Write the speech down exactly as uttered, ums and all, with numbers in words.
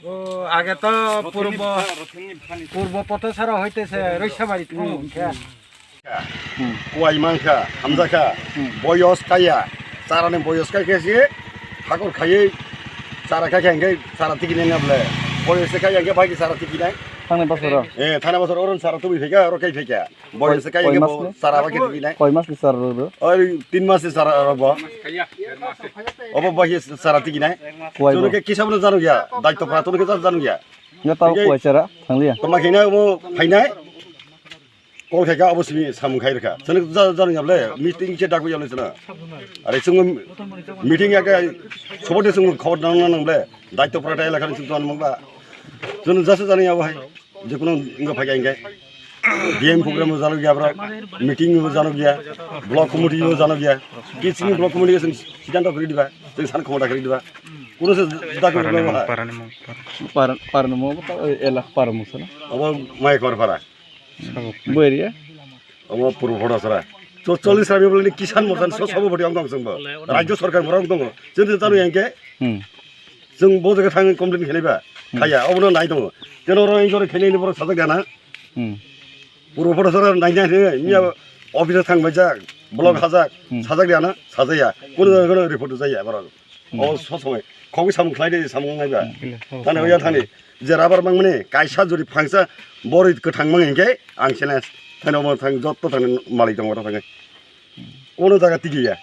O, age to purbo, purbo potosara hoitese Roisabari thang hwnkhe. Hmm. Kuwai mankha, hamjakha, hmm, boyos kaya, charani boyos kai khe se, hakor khaiwi chara kai khe hwnkhe chara tikinai na ble, boyos se kaya hwnkhe bai khe chara tikinai. Thangni bosoro? Eh, thangni bosoro oron chara tubui phaikha, oro kai phaikha. Boyos se kaya hwnkhe bo chara bai khe tikinai. Koi mas ni chara rw? Oi, tin mas ni chara rw bo. Obo bai khe chara tikinai. Kuwai bo? Chwng khe kisa bono jano ya, daityo pra tono khe jano ya. Ya tao kuwai chara, thangliya. Toma khe na bo phainai. Call khaikha abo simi samung khai rwkha. Chwng ja-, jano ya ble, meeting khe dakwi ya ble chwng. Are chwng meeting ya khe sobo de chwng khobor nang nang ble. Daityo pra ta elaka ni chwng tong mangba. Chwng jasa jano ya bo hai. Je kono wngkha phaikha hwnkhe. D M program o jano ya bro. Meeting o jano ya. Block committee o jano ya. Ki chini block committee chwng siddhanto kri diba. Chwng san khomota kri diba. Kono se dakwi Parani mung, ba. Parani mung, parani. Par-, parani mung, elak parani mung sana. Abo mai kor para. Sabuk. Bo area? Omo purbo photo sara. To chollis rami bolni kisan mosan so sobo bodi ong dong songbo. Rajyo sarkar borok ong tongo. Chwng chwng tanu yang khe. Hmm. Chwng bo jaga thang complain khelaiba. Hmm. Khaya, obono nai tongo. Teno oro engkore khelai ni borok sajak gana. Hmm. Purbo photo sara nai nai nai, miya Hmm. office thang bai jak, block Hmm. hajak, Hmm. sajak gana, sajaya. Kono kono report jaya borok. Hmm. O so somoi. Khogwi samung khlai de samung nai ba. Hmm. Thani oya thani. Je rubber mangmani kaisa juri phangsa borwi kwthang mang hinkhe ang sene thani omo thang jotto thani malik tongo thangwi. Kono jaga tigi ya.